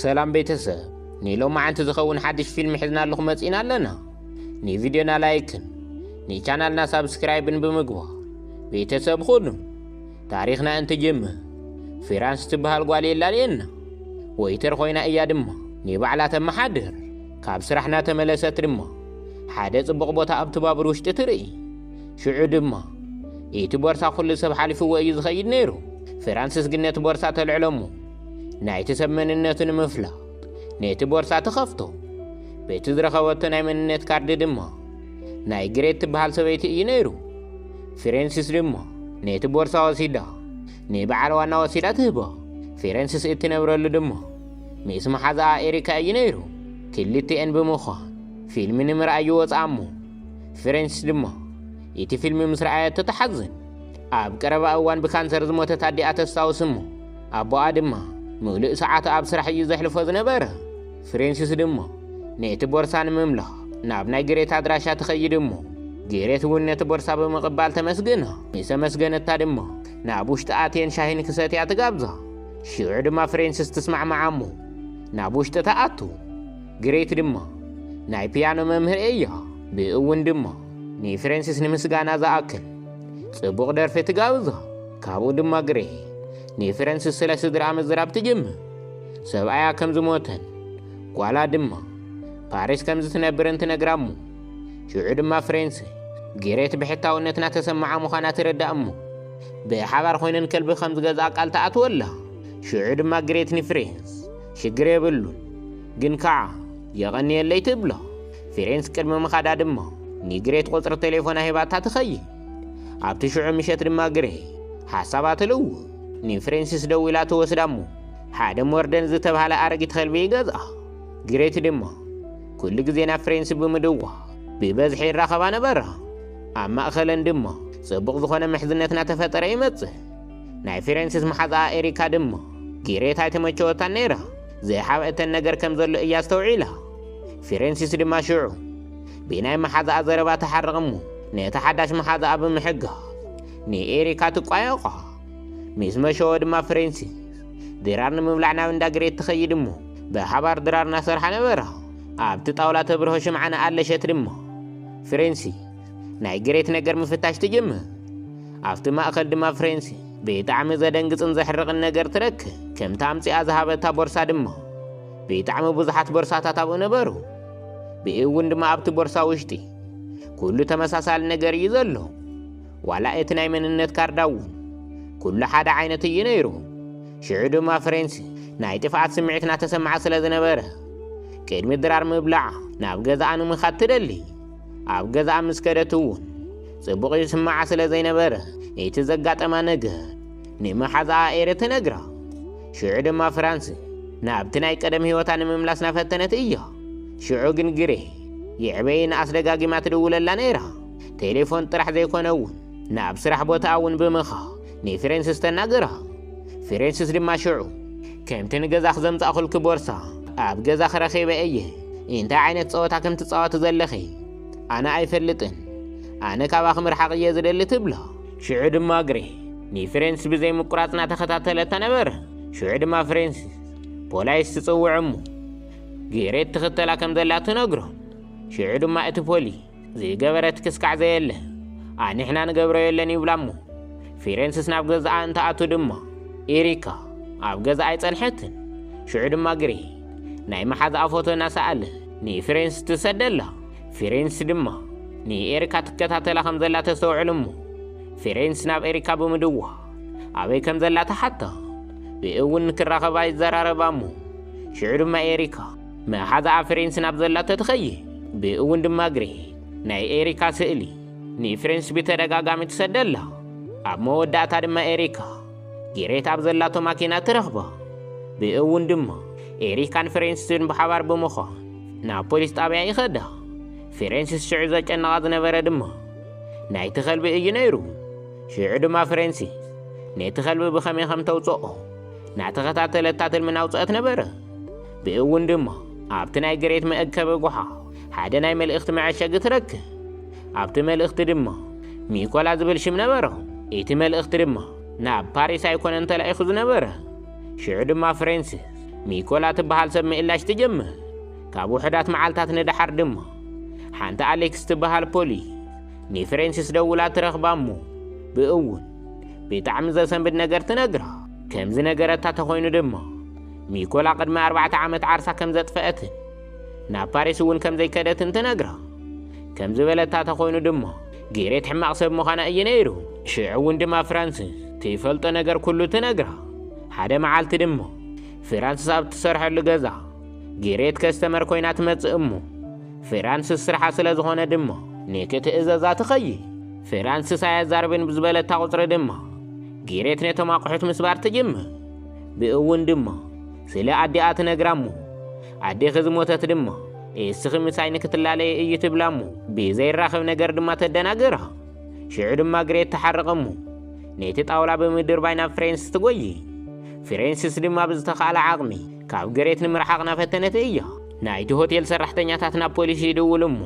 ሰላም ቤተሰብ፣ ንሎማዓንቲ ዝኸውን ሓድሽ ፊልም ሒዝናልኹም መጺና ኣለና። ንቪድዮና ላይክን ንቻናልና ሳብስክራይብን ብምግባር ቤተሰብ ኩኑ። ታሪኽና እንትጅምር፣ ፍራንስ ትበሃል ጓል የላልየና። ወይተር ኮይና እያ ድማ ንባዕላ ተመሓድር። ካብ ስራሕ እናተመለሰት ድማ ሓደ ጽቡቕ ቦታ ኣብቲ ባቡር ውሽጢ ትርኢ። ሽዑ ድማ እቲ ቦርሳ ኩሉ ሰብ ሓሊፍዎ እዩ ዝኸይድ ነይሩ። ፍራንስስ ግን ነቲ ቦርሳ ተልዕሎ እሞ ናይቲ ሰብ መንነቱ ንምፍላጥ ነቲ ቦርሳ ትኸፍቶ። በቲ ዝረኸበቶ ናይ መንነት ካርድ ድማ ናይ ግሬት ትበሃል ሰበይቲ እዩ ነይሩ። ፍሬንሲስ ድማ ነቲ ቦርሳ ወሲዳ ንበዓል ዋና ወሲዳ ትህቦ። ፍሬንሲስ እትነብረሉ ድማ ምስ መሓዛኣ ኤሪካ እዩ ነይሩ። ክልቲኤን ብምዃን ፊልም ንምርኣይ ይወፅኣ እሞ ፍሬንሲስ ድማ እቲ ፊልም ምስ ረኣየቶ ትሓዝን። ኣብ ቀረባ እዋን ብካንሰር ዝሞተት ኣዲኣ ተስታውስ እሞ ኣቦኣ ድማ ምሉእ ሰዓቱ ኣብ ስራሕ እዩ ዘሕልፎ ዝነበረ። ፍሬንሲስ ድማ ነቲ ቦርሳ ንምምላእ ናብ ናይ ግሬት ኣድራሻ ትኸይድ እሞ ግሬት እውን ነቲ ቦርሳ ብምቕባል ተመስግና። ምስ ኣመስገነታ ድማ ናብ ውሽጢ ኣትየን ሻሂ ንክሰትያ ትጋብዛ። ሽዑ ድማ ፍሬንሲስ ትስማዕማዓ እሞ ናብ ውሽጢ ትኣቱ። ግሬት ድማ ናይ ፒያኖ መምህር እያ። ብእውን ድማ ንፍሬንሲስ ንምስጋና ዝኣክል ጽቡቕ ደርፊ ትጋብዛ። ካብኡ ድማ ግሬት ንፍሬንሲስ ስለ ስድራ ምዝራብ ትጅምር። ሰብኣያ ከም ዝሞተን ጓላ ድማ ፓሪስ ከም ዝትነብርን ትነግራ እሞ ሽዑ ድማ ፍሬንሲስ ግሬት ብሕታውነትና ተሰማዓ ምዃና ትርዳእ እሞ ብሓባር ኮይነን ከልቢ ከም ዝገዝኣ ቃል ትኣትወላ። ሽዑ ድማ ግሬት ንፍሬንስ ሽግር የብሉን ግን ከዓ የቐንየለይ ትብሎ። ፍሬንስ ቅድሚ ምኻዳ ድማ ንግሬት ቁፅሪ ቴሌፎና ሂባታ ትኸይድ። ኣብቲ ሽዑ ምሸት ድማ ግሬት ሓሳባ ትልውጥ። ንፍሬንሲስ ደዊላ ትወስዳ እሞ ሓደ ሞርደን ዝተባህለ ኣረጊት ከልቢ ይገዝኣ። ግሬት ድማ ኩሉ ግዜ ናብ ፍሬንስ ብምድዋ ብበዝሒ ይራኸባ ነበራ። ኣብ ማእኸለን ድማ ጽቡቕ ዝኾነ ምሕዝነት እናተፈጠረ ይመጽእ። ናይ ፍሬንሲስ መሓዛኣ ኤሪካ ድማ ግሬት ኣይተመቸወታን ነይራ። ዘይሓብአተን ነገር ከም ዘሎ እያ ኣስተውዒላ። ፍሬንሲስ ድማ ሽዑ ብናይ መሓዛኣ ዘረባ ትሓርቕ እሞ ነቲ ሓዳሽ መሓዛኣ ብምሕጋዝ ንኤሪካ ትቋየቋ። ምስ መሸወ ድማ ፍሬንሲስ ድራር ንምብላዕ ናብ እንዳ ግሬት ትኸይድ እሞ ብሓባር ድራር እናሰርሓ ነበራ። ኣብቲ ጣውላ ተብርሆ ሽምዓ እናኣለሸት ድማ ፍሬንሲስ ናይ ግሬት ነገር ምፍታሽ ትጅምር። ኣብቲ ማእኸል ድማ ፍሬንሲስ ብጣዕሚ ዘደንግጽን ዘሕርቕን ነገር ትረክብ። ከምቲ ኣምጺኣ ዝሃበታ ቦርሳ ድማ ብጣዕሚ ብዙሓት ቦርሳታት ኣብኡ ነበሩ። ብእውን ድማ ኣብቲ ቦርሳ ውሽጢ ኩሉ ተመሳሳሊ ነገር እዩ ዘሎ። ዋላ እቲ ናይ መንነት ካርዳ እውን ኩሉ ሓደ ዓይነት እዩ ነይሩ። ሽዑ ድማ ፍሬንሲስ ናይ ጥፍኣት ስምዒት እናተሰምዓ ስለ ዝነበረ ቅድሚ ድራር ምብላዓ ናብ ገዛኣ ንምኻድ ትደሊ። ኣብ ገዛኣ ምስ ከደት እውን ጽቡቕ ይስምዓ ስለ ዘይነበረ እቲ ዘጋጠማ ነገር ንመሓዛኣ ኤሪ ትነግራ። ሽዑ ድማ ፍራንሲስ ናብቲ ናይ ቀደም ህይወታ ንምምላስ እናፈተነት እያ። ሽዑ ግን ግሬት የዕበይን ኣስደጋጊማ ትድውለላ ነይራ። ቴሌፎን ጥራሕ ዘይኮነ እውን ናብ ስራሕ ቦታኣ እውን ብምኻድ ንፍሬንሲስ ተናግራ። ፍሬንሲስ ድማ ሽዑ ከምቲ ንገዛኺ ዘምጻእኹልኪ ቦርሳ ኣብ ገዛኺ ረኺበ እየ። እንታይ ዓይነት ጸወታ ከም ትጻወቲ ዘለኺ ኣነ ኣይፈልጥን። ኣነ ካባኺ ምርሓቕ እየ ዝደሊ ትብላ። ሽዑ ድማ ግሬት ንፍሬንሲስ ብዘይ ምቁራጽ እናተኸታተለታ ነበረ። ሽዑ ድማ ፍሬንሲስ ፖላይስ ትጽውዕ እሞ ግሬት ትኽተላ ከም ዘላ ትነግሮ። ሽዑ ድማ እቲ ፖሊስ ዝገበረት ክስካዕ ዘየለ ኣንሕና ንገብሮ የለን ይብላ እሞ ፍሬንሲስ ናብ ገዛኣ እንትኣቱ ድማ ኤሪካ ኣብ ገዛ ኣይጸንሐትን። ሽዑ ድማ ግሬት ናይ መሓዛኣ ፎቶ እናሰኣለ ንፍሬንሲስ ትሰደላ። ፍሬንሲስ ድማ ንኤሪካ ትከታተላ ከም ዘላ ተስተውዕል እሞ ፍሬንሲስ ናብ ኤሪካ ብምድዋል ኣበይ ከም ዘላ ትሓታ። ብእውን ንክራኸባ ይዘራረባ እሞ ሽዑ ድማ ኤሪካ መሓዛኣ ፍሬንሲስ ናብ ዘላቶ ትኸይድ። ብእውን ድማ ግሬት ናይ ኤሪካ ስእሊ ንፍሬንሲስ ብተደጋጋሚ ትሰደላ። ኣብ መወዳእታ ድማ ኤሪካ ግሬት ኣብ ዘላቶ ማኪና ትረኽባ። ብእውን ድማ ኤሪካን ፍሬንሲስን ብሓባር ብምዃን ናብ ፖሊስ ጣብያ ይኸዳ። ፍሬንሲስ ሽዑ ዘጨንቓ ዝነበረ ድማ ናይቲ ከልቢ እዩ ነይሩ። ሽዑ ድማ ፍሬንሲስ ነቲ ከልቢ ብኸመይ ከም ተውፅኦ እናተኸታተለታ ትልሚ እናውፅአት ነበረ። ብእውን ድማ ኣብቲ ናይ ግሬት መእከቢ ጓሓ ሓደ ናይ መልእኽቲ መዐሸጊ ትረክብ። ኣብቲ መልእኽቲ ድማ ኒኮላ ዝብል ሽም ነበሮ። እቲ መልእኽቲ ድማ ናብ ፓሪስ ኣይኮነን ተላኢኹ ዝነበረ። ሽዑ ድማ ፍሬንሲስ ሚኮላ ትበሃል ሰብ ምእላሽ ትጅምር። ካብ ውሑዳት መዓልታት ንደሓር ድማ ሓንቲ ኣሌክስ ትበሃል ፖሊስ ንፍሬንሲስ ደውላ ትረኽባ እሞ ብእውን ብጣዕሚ ዘሰንብድ ነገር ትነግራ። ከምዚ ነገረታ ተኾይኑ ድማ ሚኮላ ቅድሚ ኣርባዕተ ዓመት ዓርሳ ከም ዘጥፈአትን ናብ ፓሪስ እውን ከም ዘይከደትን ትነግራ። ከም ዝበለታ ተኾይኑ ድማ ጌሬት ሕማቕ ሰብ ምዃና እዩ ነይሩ። ሽዑ እውን ድማ ፍራንስስ ትፈልጦ ነገር ኩሉ ትነግራ። ሓደ መዓልቲ ድማ ፍራንስስ ኣብ ትሰርሐሉ ገዛ ጌሬት ከስተመር ኮይና ትመጽእ እሞ ፍራንስስ ስርሓ ስለ ዝኾነ ድማ ነቲ ትእዘዛ ትኸይድ። ፍራንስስ ኣየዛርብን ብዝበለታ ቁጽሪ ድማ ጌሬት ነቶም ኣቑሑት ምስባር ትጅምር። ብእውን ድማ ስለ ኣዲኣ ትነግራ እሞ ኣዴኺ ዝሞተት ድማ እስኺ ምሳይ ንክትላለየ እዩ ትብላ እሞ ብዘይራኸብ ነገር ድማ ተደናግራ። ሽዑ ድማ ግሬት ትሓርቕ እሞ ነቲ ጣውላ ብምድርባይ ናብ ፍሬንስስ ትጎይ። ፍሬንስስ ድማ ብዝተኻእለ ዓቕሚ ካብ ግሬት ንምርሓቕ እናፈተነት እያ። ናይቲ ሆቴል ሰራሕተኛታት ናብ ፖሊስ ይድውሉ እሞ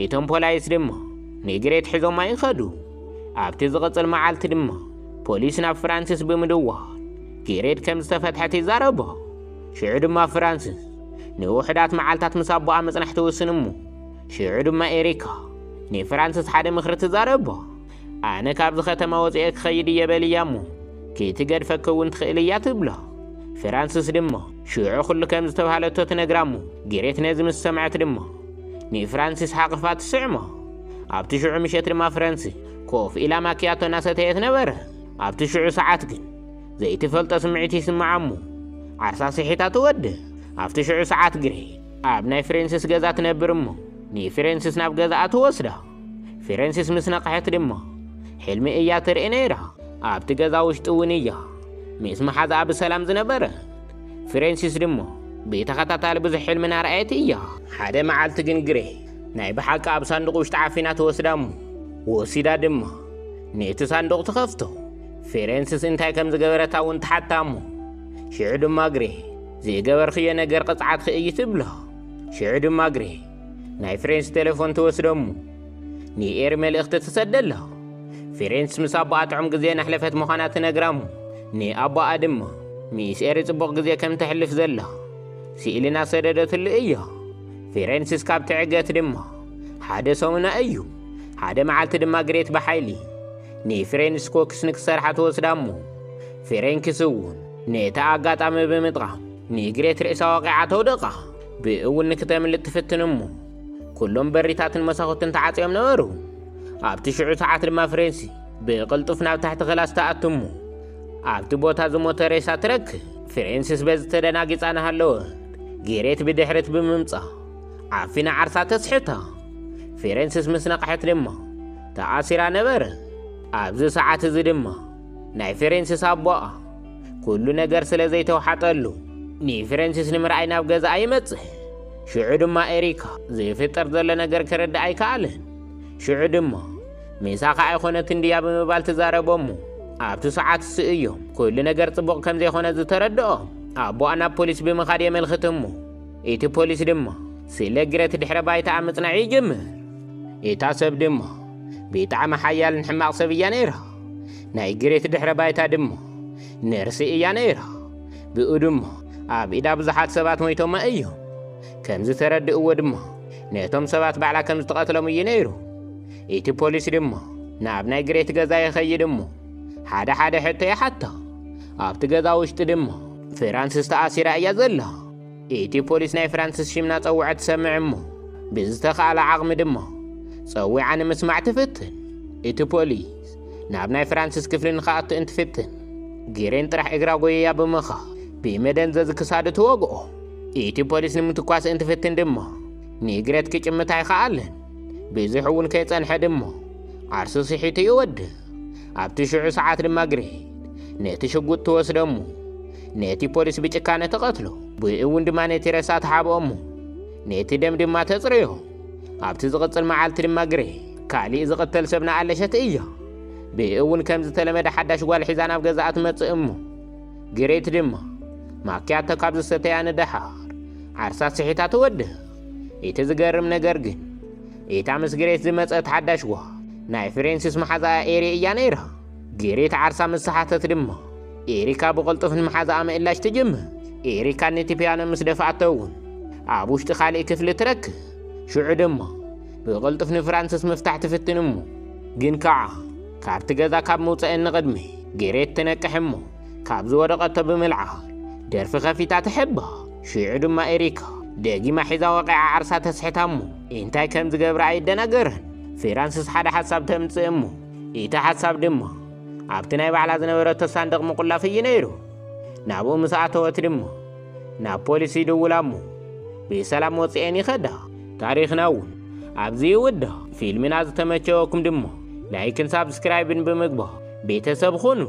እቶም ፖላይስ ድማ ንግሬት ሒዞማ ይኸዱ። ኣብቲ ዝቕጽል መዓልቲ ድማ ፖሊስ ናብ ፍራንስስ ብምድዋል ግሬት ከም ዝተፈትሐት ይዛረቦ። ሽዑ ድማ ፍራንስስ ንውሑዳት መዓልታት ምስ ኣቦኣ ምጽናሕ ትውስን እሞ ሽዑ ድማ ኤሪካ ንፍራንስስ ሓደ ምኽሪ ትዛረቦ። ኣነ ካብዚ ከተማ ወፂኤ ክኸይድ እየ በልያ እሞ ክትገድፈኪ እውን ትኽእል እያ ትብሎ። ፍራንስስ ድማ ሽዑ ኩሉ ከም ዝተባህለቶ ትነግራ እሞ ግሬት ነዚ ምስ ሰምዐት ድማ ንፍራንሲስ ሓቕፋ ትስዕሞ። ኣብቲ ሽዑ ምሸት ድማ ፍራንሲስ ኮፍ ኢላ ማኪያቶ እናሰተየት ነበረ። ኣብቲ ሽዑ ሰዓት ግን ዘይትፈልጦ ስምዒት ይስምዓ እሞ ዓርሳ ስሒታ ትወድእ። ኣብቲ ሽዑ ሰዓት ግሬት ኣብ ናይ ፍሬንሲስ ገዛ ትነብር እሞ ንፍሬንሲስ ናብ ገዛኣ ትወስዳ። ፍሬንሲስ ምስ ነቕሐት ድማ ሕልሚ እያ ትርኢ ነይራ። ኣብቲ ገዛ ውሽጢ እውን እያ ምስ መሓዛኣ ብሰላም ዝነበረ። ፍሬንሲስ ድማ ብተኸታታሊ ብዙሕ ሕልሚ እናረኣየት እያ። ሓደ መዓልቲ ግን ግሬት ናይ ብሓቂ ኣብ ሳንዱቕ ውሽጢ ዓፊና ትወስዳ እሞ ወሲዳ ድማ ነቲ ሳንዱቕ ትኸፍቶ። ፍሬንሲስ እንታይ ከም ዝገበረታ እውን ትሓታ እሞ ሽዑ ድማ ግሬት ዝገበርክዮ ነገር ቅፅዓትኪ እዩ ትብሎ። ሽዑ ድማ ግሬት ናይ ፍሬንስ ቴሌፎን ትወስዶ እሞ ንኤሪ መልእኽቲ ትሰደላ። ፍሬንስ ምስ ኣቦኣ ጥዑም ግዜ እናሕለፈት ምዃና ትነግራ እሞ ንኣቦኣ ድማ ምስ ኤሪ ጽቡቕ ግዜ ከም ተሕልፍ ዘላ ስእሊ እናሰደደትሉ እያ። ፍሬንሲስ ካብ ትዕገት ድማ ሓደ ሰሙና እዩ። ሓደ መዓልቲ ድማ ግሬት ብሓይሊ ንፍሬንስ ኮክስ ንክሰርሓ ትወስዳ እሞ ፍሬንክስ እውን ነቲ ኣጋጣሚ ብምጥቃም ንግሬት ርእሳ ወቂዓ ተውድቓ። ብእውን ንክተምልጥ ትፍትን እሞ ኩሎም በሪታትን መሳኹትን ተዓጽዮም ነበሩ። ኣብቲ ሽዑ ሰዓት ድማ ፍሬንሲ ብቕልጡፍ ናብ ታሕቲ ክላስ ትኣቱ እሞ ኣብቲ ቦታ ዝሞተ ሬሳ ትረክብ። ፍሬንሲስ በዚ ተደናጊጻ እናሃለወት ግሬት ብድሕሪት ብምምጻ ዓፊና ዓርሳ ተስሕታ። ፍሬንሲስ ምስ ነቕሐት ድማ ተኣሲራ ነበረ። ኣብዚ ሰዓት እዚ ድማ ናይ ፍሬንሲስ ኣቦኣ ኩሉ ነገር ስለ ዘይተውሓጠሉ ንፍሬንሲስ ንምርኣይ ናብ ገዛኣ ይመጽእ። ሽዑ ድማ ኤሪካ ዝፍጠር ዘሎ ነገር ክርዳእ ኣይከኣለን። ሽዑ ድማ ምሳኻ ኣይኮነትን ድያ ብምባል ትዛረቦ እሞ ኣብቲ ሰዓት እሱ እዮም ኩሉ ነገር ጽቡቕ ከም ዘይኮነ ዝተረድኦም። ኣቦኣ ናብ ፖሊስ ብምኻድ የመልክት እሞ እቲ ፖሊስ ድማ ስለ ግሬት ድሕረ ባይታኣ ምጽናዕ ይጅምር። እታ ሰብ ድማ ብጣዕሚ ሓያልን ሕማቕ ሰብ እያ ነይራ። ናይ ግሬት ድሕረ ባይታ ድማ ነርሲ እያ ነይራ። ብኡ ድማ ኣብ ኢዳ ብዙሓት ሰባት ሞይቶማ እዮም። ከም ዝተረድእዎ ድማ ነቶም ሰባት ባዕላ ከም ዝተቐትሎም እዩ ነይሩ። እቲ ፖሊስ ድማ ናብ ናይ ግሬት ገዛ ይኸይድ እሞ ሓደ ሓደ ሕቶ ይሓታ። ኣብቲ ገዛ ውሽጢ ድማ ፍራንስስ ተኣሲራ እያ ዘላ። እቲ ፖሊስ ናይ ፍራንስስ ሽም እናጸውዐ ትሰምዕ እሞ ብዝተኻእለ ዓቕሚ ድማ ጸዊዓ ንምስማዕ ትፍትን። እቲ ፖሊስ ናብ ናይ ፍራንስስ ክፍሊ ንኽኣቱ እንትፍትን ግሬን ጥራሕ እግራ ጎየያ ብምኻ ብመደንዘዚ ክሳዱ ትወግኦ። እቲ ፖሊስ ንምትኳስ እንትፍትን ድማ ንግሬት ክጭምታ ኣይኸኣለን። ብዙሕ እውን ከይጸንሐ ድማ ዓርሱ ስሒቱ ይወድእ። ኣብቲ ሽዑ ሰዓት ድማ ግሬት ነቲ ሽጉጥ ትወስዶ እሞ ነቲ ፖሊስ ብጭካነ ትቐትሎ። ብእውን ድማ ነቲ ረሳ ትሓብኦ እሞ ነቲ ደም ድማ ተጽርዮ። ኣብቲ ዝቕጽል መዓልቲ ድማ ግሬት ካሊእ ዝቕተል ሰብ እናኣለሸት እያ። ብእውን ከም ዝተለመደ ሓዳሽ ጓል ሒዛ ናብ ገዛኣ ትመጽእ እሞ ግሬት ድማ ማኪያቶ ካብ ዝሰተያ ንደሓር ዓርሳ ስሒታ ትወድእ። እቲ ዝገርም ነገር ግን እታ ምስ ግሬት ዝመጸት ሓዳሽ ጓል ናይ ፍሬንሲስ መሓዛኣ ኤሪ እያ ነይራ። ግሬት ዓርሳ ምስ ሰሓተት ድማ ኤሪካ ብቕልጡፍ ንመሓዛኣ ምእላሽ ትጅምር። ኤሪካ ነቲ ፒያኖ ምስ ደፍኣቶ እውን ኣብ ውሽጢ ካልእ ክፍሊ ትረክብ። ሽዑ ድማ ብቕልጡፍ ንፍራንስስ ምፍታሕ ትፍትን እሞ ግን ከዓ ካብቲ ገዛ ካብ ምውፀአን ንቕድሚ ግሬት ትነቅሕ እሞ ካብ ዝወደቐቶ ብምልዓል ደርፊ ከፊታ ትሕባ። ሽዑ ድማ ኤሪካ ደጊማ ሒዛ ወቂዓ ዓርሳ ተስሕታ እሞ እንታይ ከም ዝገብራ ኣይደናገረን። ፍራንስስ ሓደ ሓሳብ ተምፅእ እሞ እቲ ሓሳብ ድማ ኣብቲ ናይ ባዕላ ዝነበረቶ ሳንደቕ ምቁላፍ እዩ ነይሩ። ናብኡ ምስ ኣተወት ድማ ናብ ፖሊስ ይድውላ እሞ ብሰላም ወፅኤን ይኸዳ። ታሪኽና እውን ኣብዚ ይውዳ። ፊልምና ዝተመቸወኩም ድማ ላይክን ሳብስክራይብን ብምግባር ቤተሰብ ኹኑ።